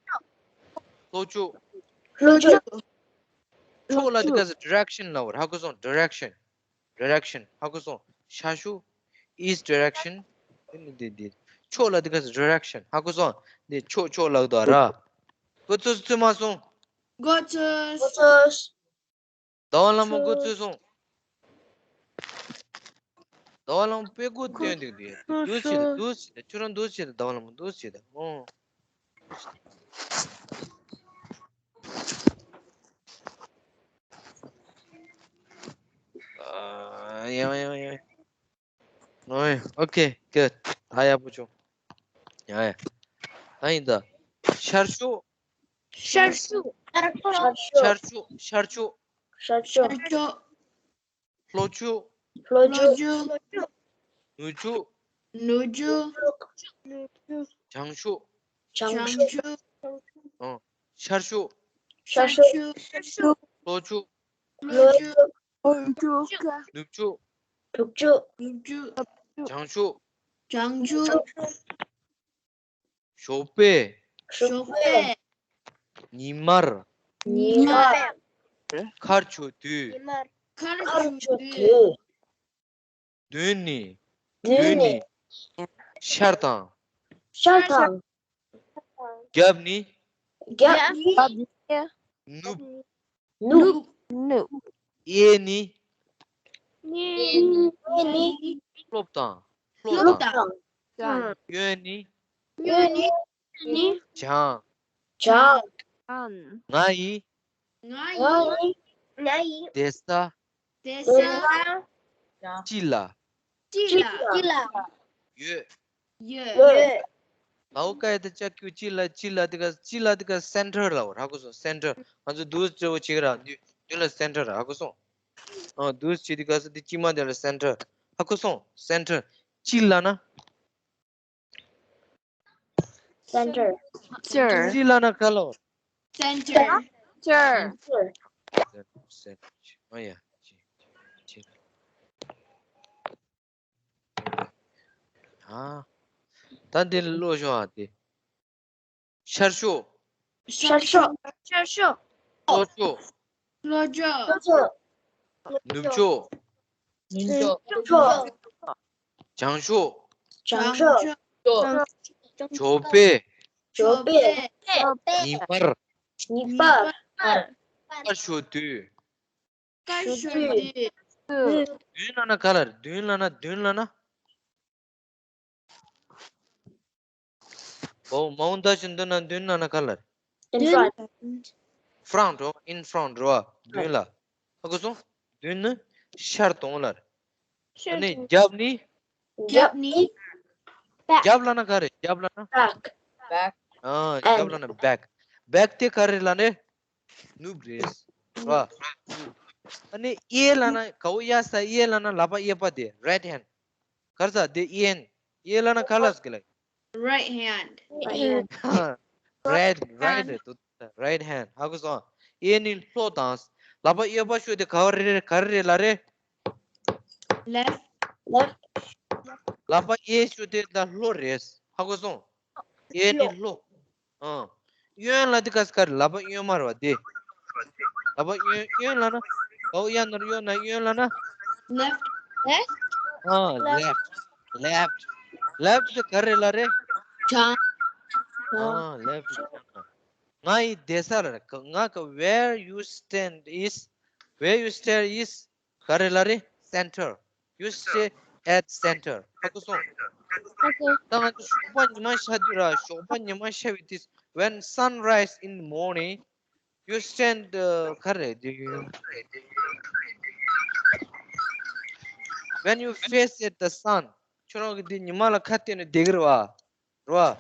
ལྷོ་ཕྱོགས། ལྷོ་ཕྱོགས། ཕྱོགས་ལ་དེ་ག་ཟེར་direction ལབ་པ་རེད། ཧ་གོ་སོང་། direction། direction ཧ་གོ་སོང་། ཤར་ཕྱོགས། east direction། དེ་ནི་དེ་དེ། ཕྱོགས་ལ་དེ་ག་ཟེར་direction ཧ་གོ་སོང་། དེ་ཕྱོགས་ཕྱོགས་ལབ་དོ་ར། འགོ་ཚུགས་ཚུགས་མ་སོང་། འགོ་ཚུགས། འགོ་ཚུགས། ཟླ་བ་ལྷ་མོ་འགོ་ཚུགས་སོང་། ཟླ་བ་ལྷ་མོ་དཔེ་མགོ་སྟོན་འདུག་དེ། འདུག་སེ་བྱེད་དང་། འདུག་སེ་བྱེད་དང་། ཁྱོད་རང་འདུག་སེ་བྱེད་དང་། ཟླ་བ་ལྷ་མོ་འདུག་སེ་བྱེད་དང་། ཨོ། ཨ། ཡང་ཡང་ཡང་། ཨོ། ཨོ་ཁེ། གྷུཌ། ད་ཡག་པོ་བྱུང་། ཡ་ཡ། ད་ཡིན་ད། ཤར་ཕྱོགས། ཤར་ཕྱོགས། ཤར་ཕྱོགས། ཤར་ཕྱོགས། ཤར་ཕྱོགས། ཤར་ཕྱོགས། ལྷོ་ཕྱོགས། ལྷོ་ཕྱོགས། ལྷོ་ཕྱོགས། ནུབ་ཕྱོགས། ནུབ་ཕྱོགས། བྱང་ཕྱོགས། བྱང་ཕྱོགས། ཨ། ཤར་ཕྱོགས། ཤར་ཕྱོགས། ཤར་ཕྱོགས། ལྷོ་ཕྱོགས། ལྷོ་ཕྱོགས། ནུབ་ཕྱོགས། ནུབ་ཕྱོགས། བྱང་ཕྱོགས། བྱང་ཕྱོགས། ཞོགས་པ། ཞོགས་པ། ཉི་མར། ཉི་མར། མཁར་ཕྱོགས་དུས། མཁར་ཕྱོགས་དུས། མདུན་ནི། མདུན་ནི། ཤར་དང་། ཤར་དང་། རྒྱབ་ནི། རྒྱབ་ནི། ནུབ། ནུབ། ནུབ། གཡས་ནི། གཡས་ནི། ལྷོ་དང་། ལྷོ་དང་། གཡོན་ནི། གཡོན་ནི། བྱང་། བྱང་། ང་ཡི། ང་ཡི། བསྡད་ས། བསྡད་ས། སྤྱི་ལ། སྤྱི་ལ། ཡོད། ཡོད། ཡོད། ལའོ་ཀའི་དེ་ཅ་ཀུ་སྤྱི་ལ། སྤྱི་ལ་དེ་ག་སྤྱི་ལ་དེ་ག་སེན་ཊར་ལབ་པ་རེད། ཧ་གོ་སོང་། སེན་ཊར། ང་ཚོ་འདུག་སེ་བྱེད་ཀྱི་ར། འདི་འདི་ལ་སེན་ཊར་ར། ཧ་གོ་སོང་། ཨ། འདུག་སེ་བྱེད་དུས་སྐབས་སུ་འདི་དཀྱིལ་མ་དེ་ལ་སེན་ཊར། ཧ་གོ་སོང་། སེན་ཊར། སྤྱི་ལབ་ན། སེན་ཊར། སྤྱི་ལབ་ན་ག་ལབ། སེན་ཊར། སེན་ཊར། སེན་ཊར། ཨ་ཡ། ཨ། ད་འདི་ཀློག་ཤོག་ཨ། དེ། ཤར་ཕྱོགས། ཤར་ཕྱོགས། ཤར་ཕྱོགས། ལྷོ་ཕྱོགས། ལྷོ་ཕྱོགས། ལྷོ་ཕྱོགས། ནུབ་ཕྱོགས། ནུབ་ཕྱོགས། བྱང་ཕྱོགས། བྱང་ཕྱོགས། ཞོགས་པ། ཞོགས་པ། ཉི་མར། ཉི་མར། མཁར་ཕྱོགས་དུས། མཁར་ཕྱོགས་དུས། མདུན་ལབ་ན་ག་ལབ་རེད། མདུན་ལབ་ན། མདུན་ལབ་ན། ཨོ། མ་འོངས་བརྡ་ཞིག་འདོན་ན་མདུན་ལབ་ན་ག་ལབ་རེད། In front. ཕ་རོན་ཊི། ཨོ། in front རེད་བ། མདུན་ལ། ཧ་གོ་སོང་། མདུན་ནི་ཤར་དང་ལ་རེད། ཤར་དང་། ཨ་ནི་རྒྱབ་ནི། རྒྱབ་ནི། རྒྱབ་ལབ་ན་ག་རེད། རྒྱབ་ལབ་ན། Back. Back. ཨ། རྒྱབ་ལབ་ན་བྷེག། བྷེག་དེ་ག་རེ་ལབ་ནས། ནུབ་རེད། ར། ཨ་ནི་གཡས་ལབ་ན་ག་བོ། གཡས་ས། གཡས་ལབ་ན་ལག་པ་གཡས་པ་དེ། right hand. ག་རེ་ཟ། དེ་གཡས། གཡས་ལབ་ན་ག་ལབ་ཟེར་གི་ལ། Right hand. Right hand. རའིཊ། རའིཊ་རེད་འདུག་རའིཊ་ཧེན་ཌི། ཧ་གོ་སོང་། གཡས་ནི་ལྷོ་དང་། ལག་པ་གཡས་པ་ཤོག་དེ་ག་བ་རེད། ག་རེ་རེད་ལབ་རེད། Left. Left. ལག་པ་གཡས་ཤོག་དེ་ད་ལྷོ་རེད། ཧ་གོ་སོང་། གཡས་ནི་ལྷོ། ལྷོ། ཨང་། གཡོན་ལབ་དེ་ག་ས་ག་རེད། ལག་པ་གཡོན་མ་རེད་བ་དེ། ལག་པ་གཡོན། གཡོན་ལབ་ན། ག་བོ། གཡས་ནོར་གཡོན་ན། གཡོན་ལབ་ན། Left. Left. ཨང་། ལེཕ་ཊི། ལེཕ་ཊི། ལེཕ་ཊི་དེ་ག་རེ་ལབ་རེད། བྱང་། ཨང་། ལེཕ་ཊི། ང་ཡི་བསྡད་ས་ལ་རེད། ང་ག། where you stand is, where you stand is ག་རེ་ལབ་རེད། སེན་ཊར། You stay, at center. ཧ་གོ་སོང་། ད་ང་ཚོ་ཞོགས་པ་ཉི་མ་ཤར་དུས་ར། ཞོགས་པ་ཉི་མ་ཤར་བའི་དུས། When sunrise in the morning, you stand, ག་རེ་རེད། When you face at the sun, ཁྱོད་རང་གིས་འདི་ཉི་མ་ལ་ཁ་གཏད་ནས་བསྡད་ཀྱི་རེད་བ། རེད་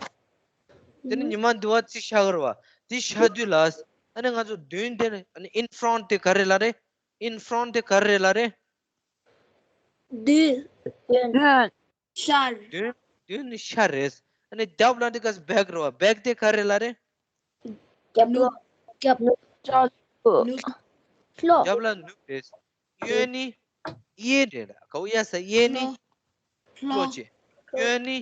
བ། དེ་ནི་ཉི་མ་འདི་བ་ཅིག་ཤར་གྱི་རེད་བ། འདི་ཤར་དུས་ལ། ཨ་ནི་ང་ཚོ་མདུན་དེ་ནི། ཨ་ནི་in front དེ་ག་རེ་ལབ་རེད། In front དེ་ག་རེ་ལབ་རེད། མདུན། ཤར། མདུན། མདུན་ནི་ཤར་རེད། ཨ་ནི་རྒྱབ་ལ་འདི་ག་back རེད་བ། back དེ་ག་རེ་ལབ་རེད། རྒྱབ་ལོགས། རྒྱབ་ལོགས། ནུབ། ལྷོ། རྒྱབ་ལ་ནུབ་རེད། གཡོན་ནི། གཡས་རེད་ལ། ག་བ་ཡ་ས། གཡས་ནི། ལྷོ། ལྷོ་བྱས། གཡོན་ནི།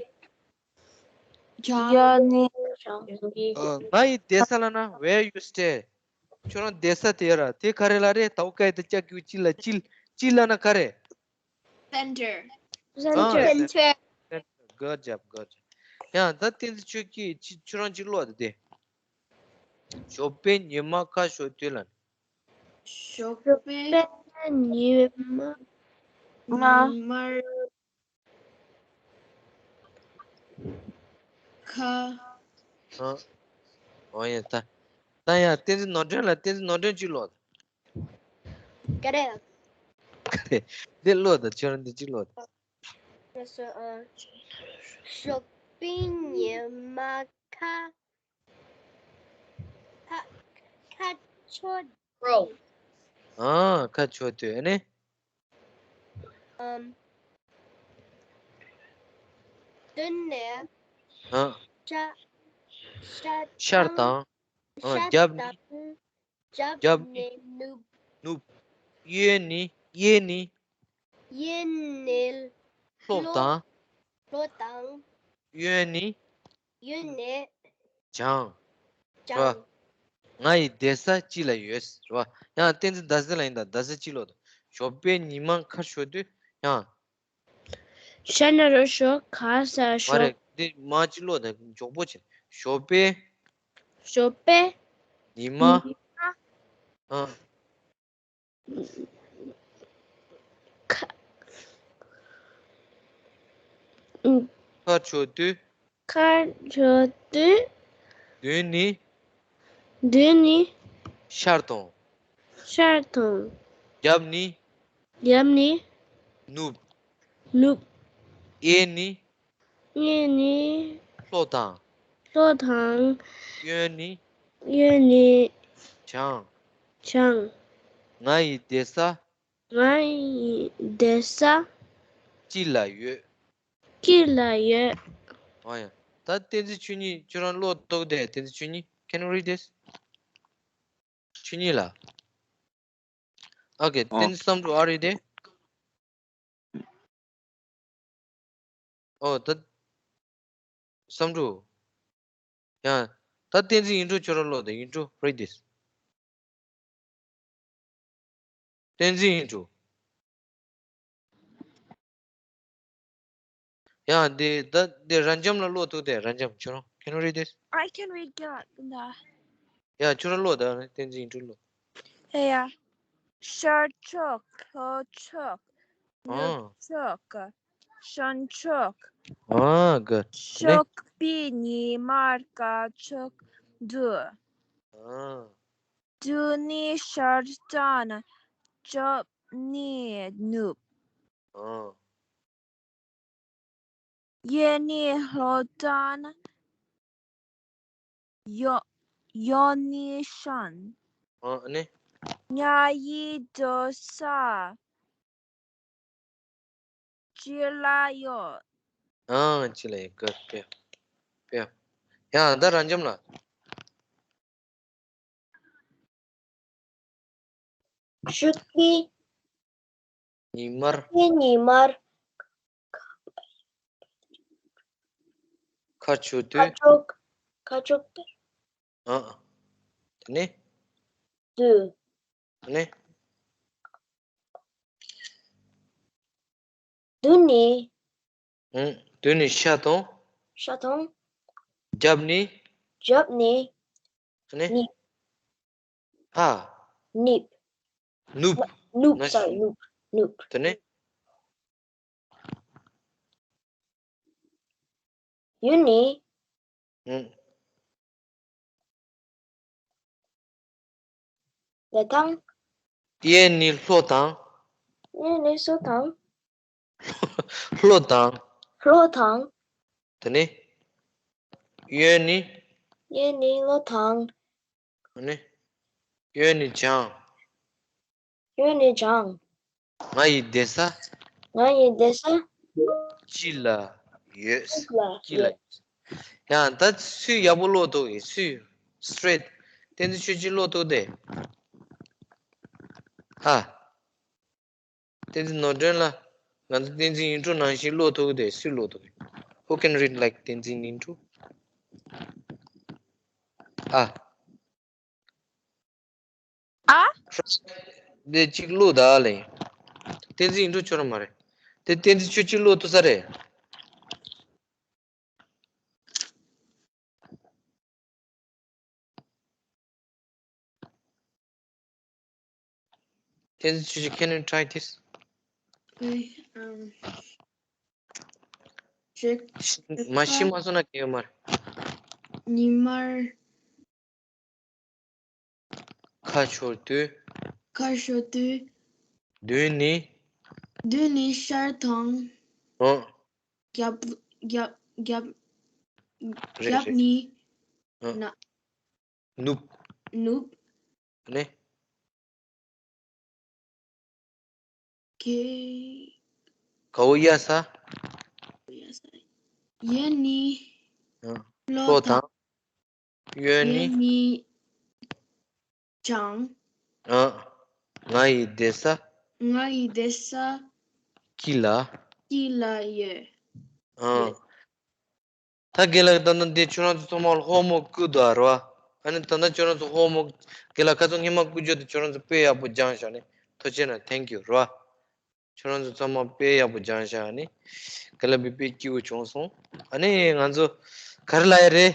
བྱང་། གཡོན་ནི། བྱང་། ཨ། ང་ཡི་བསྡད་ས་ལབ་ན། where you stay. ཁྱོད་རང་བསྡད་ས་དེ་ར། དེ་ག་རེ་ལབ་རེད། ད་ཀ་ཡ་ད་ཀྱ་གི་གུ་ཅི་ལ། ཅི། ཅི་ལབ་ན་ག་རེ། center. ཨ། center. center. Good job, good job. ཡང་ད་བསྟན་འཛིན་ཆོས་སྐྱིད། ཅི། ཁྱོད་རང་ཅིག་ཀློག་དང་དེ། ཞོགས་པའི་ཉི་མ་ཁ་ཤོར་དུས་ལ། ཞོགས་པའི་ཉི་མ། ཉི་མར། ཁ། ཨ། འོ་ཡ། ད། ད་ཡ་བསྟན་འཛིན་ནོར་སྒྲོན་ལ། བསྟན་འཛིན་ནོར་སྒྲོན་གཅིག་ཀློག་དང་། ག་རེ། ག་རེ། འདི་ཀློག་དང་། ཁྱོད་རང་འདི་གཅིག་ཀློག་དང་། ཨ། ཞོགས་པའི་ཉི་མ་ཁ། ཁ། ཁ་ཤོར། ཨ། ཁ་ཤོར་དུས་ཨ་ནི། ཨམ། མདུན་ནས། ཨ། ཤར། ཤར་དང་། ཤར་དང་། ཨ། ཤར་རྒྱབ་ནི། དང་། རྒྱབ་རྒྱབ་ནི། ནས་ནུབ། ནུབ། གཡས་ནི། གཡས་ནི། གཡས་ནས། ལྷོ་ལྷོ། དང་། ལྷོ་དང་། གཡོན་ནི། གཡོན་ནས། བྱང་། བྱང་། རེད་བ། ང་ཡི་བསྡད་ས་ཅི་ལ་ཡོད། རེད་བ། ཡང་བསྟན་འཛིན་ཟླ་གཟིགས་ལ་ཡིན་ད། ཟླ་གཟིགས་ཅིག་ཀློག་དང་། ཞོགས་པའི་ཉི་མ་ཁ་ཤོར་དུས་ཡང་། ཤར་ན་རོ་ཞོག། ག་ས་ཞོག། མ་རེད། འདི་མ་ཅིག་ཀློག་དང་། མགྱོགས་པོ་བྱས། ཞོགས་པའི། ཞོགས་པའི། ཉི་མ། ཉི་མ། ཨ། ཁ། ཁ་ཤོར་དུས། ཁ་ཤོར་དུས། མདུན་ནི། མདུན་ནི། ཤར་དང་། ཤར་དང་། རྒྱབ་ནི། རྒྱབ་ནི། ནུབ། ནུབ། གཡས་ནི། གཡས་ནི། ལྷོ་དང་། ལྷོ་དང་། གཡོན་ནི། གཡོན་ནི། བྱང་། བྱང་། ང་ཡི་བསྡད་ས། ང་ཡི་བསྡད་ས། དཀྱིལ་ལ་ཡོད། དཀྱིལ་ལ་ཡོད། ཨ་ཡ། ད་བསྟན་འཛིན་ཆོས་ཉིད། ཁྱོད་རང་ཀློག་ཐུབ་དེ། བསྟན་འཛིན་ཆོས་ཉིད། Can you read this? ཆོས་ཉིད་ལགས། ཨོ་ཁེ། ཨོ། བསྟན་འཛིན་བསམ་གྲུབ། Are you there? ཨོ་ད། བསམ་གྲུབ། ཡང་། ད་བསྟན་འཛིན་ཡིན་འགྲོ། ཁྱོད་རང་ཀློག་དང་། ཡིན་འགྲོ། Read this. བསྟན་འཛིན་ཡིན་འགྲོ། ཡང་འདི་ད་འདི་རབ་འབྱམས་ལ་ཀློག་ཐུབ་དེ། རབ་འབྱམས། ཁྱོད་རང་། Can you read this? I can read. ཡ་ད། ཡ་ཁྱོད་རང་ཀློག་དང་། བསྟན་འཛིན་ཡིན་འགྲོ་ཀློག། ཡ་ཡ། ཤར་ཕྱོགས། ལྷོ་ཕྱོགས། ནུབ་ཕྱོགས། བྱང་ཕྱོགས། ཨ། Good. ཞོགས་པའི་ཉི་མར་ཁ་ཕྱོགས་དུས། ཨ། མདུན་ནས་ཤར་དང་། རྒྱབ་ནས་ནུབ། ཨ། གཡས་ནས་ལྷོ་དང་། གཡོ། གཡོན་ནས་བྱང་། ཨ་ནི། ང་ཡི་སྡོད་ས་དཀྱིལ་ལ་ཡོད། ཨ། དཀྱིལ་ལ་ཡོད། Good. དཔེ། དཔེ། ཡང་ད་རབ་འབྱམས་ལགས། ཞོགས་པའི་ཉི་མར། ཞོགས་པའི་ཉི་མར། ཁ་ཕྱོགས་དུས། ཁ་ཕྱོགས། ཁ་ཕྱོགས་དུས། ཨ། དེ་ནས། དུས། དེ་ནས། མདུན་ནས། ཨང་། མདུན་ནས་ཤར་དང་། ཤར་དང་། རྒྱབ་ནས། རྒྱབ་ནས། ཨ་ནི། ནུབ། ཨ། ནུབ། ནུབ། ནུབ། ན་Sorry. ནུབ། ནུབ། དེ་ནས། ཡུལ་ནི། ཨུམ། ལི་ཐང་། གཡས་ནི་ལྷོ་དང་། གཡས་ནི་སུ་དང་། ལྷོ་དང་། ལྷོ་དང་། དེ་ནས། གཡོན་ནི། གཡོན་ནི་ལྷོ་དང་། དེ་ནས། གཡོན་ནི་བྱང་། གཡོན་ནི་བྱང་། ང་ཡི་བསྡད་ས། ང་ཡི་བསྡད་ས། དཀྱིལ་ལ་ཡོད། དཀྱིལ་ལ་དཀྱིལ་ལ་ཡོད། ཡོད། ཡང་ད་སུས་ཡག་པོ་ཀློག་ཐུབ་ཀྱི། སུས་straight། བསྟན་འཛིན་ཆོས་སྐྱིད་ཀློག་ཐུབ་དེ། ཧ། བསྟན་འཛིན་ནོར་སྒྲོན་ལགས། ང་ཚོ་བསྟན་འཛིན་ཡིན་དྲུག་ནང་བཞིན་ཀློག་ཐུབ་ཀྱི་དེ། སུས་ཀློག་ཐུབ་ཀྱི། Who can read like བསྟན་འཛིན་ཡིན་དྲུག། ཨ། ཨ། དེ་གཅིག་ཀློག་ད་ལེ། བསྟན་འཛིན་ཡིན་དྲུག་ཁྱོད་རང་མ་རེད། དེ་བསྟན་འཛིན་ཆོས་སྐྱིད་ཀློག་ཐུབ་ས་རེད། བསྟན་འཛིན་ཆོས་སྐྱིད། Can you try this? Okay, um, check. མ་ཤི་མ་སོང་ན་གལ་ཡོད་མ་རེད། ཉི་མར། ཁ་ཤོར་དུས། ཁ་ཤོར་དུས། མདུན་ནི། མདུན་ནི་ཤར་དང་། ཨོ། རྒྱབ། རྒྱབ། རྒྱབ། རེད། རྒྱབ་རེད། ནི། ཨོ། ན། ནུབ། ནུབ། ནས། གེ། གའུ་གཡའ་ས། གཡས་ནི། ཨ། ལྷོ་ལྷོ་དང་། དང་། གཡོན་ནི། གཡོན་ནི། བྱང་། ཨ། ང་ཡི་བསྡད་ས། ང་ཡི་བསྡད་ས། དཀྱིལ་ལ། དཀྱིལ་ལ་ཡོད། ཨ། ཡོད། ད་རྒན་ལགས། ད་ལྟ་འདི་ཁྱོད་རང་ཚོ་ཚང་མ་ལ་ཧོམ་ཝོག་བསྐུར་འདུག་ར། ཨ་ནི་ད་ལྟ་ཁྱོད་རང་ཚོ་ཧོམ་ཝོག་རྒན་ལགས་ཁ་སང་སྔོན་མ་བསྐུར་རྒྱུ་དེ་ཁྱོད་རང་ཚོ་དཔེ་ཡག་པོ་སྦྱངས་བཞག་ནས། ཐུགས་རྗེ་གནང་། Thank you ར། ཁྱོད་རང་ཚོ་ཚང་མ་དཔེ་ཡག་པོ་སྦྱངས་བཞག་ནས། རྒན་ལགས་དཔེ་སྐྱིད་པོ་བྱུང་སོང་། ཨ་ནི་ང་ཚོ་ག་རེ་ལབ་ཡ་རེད།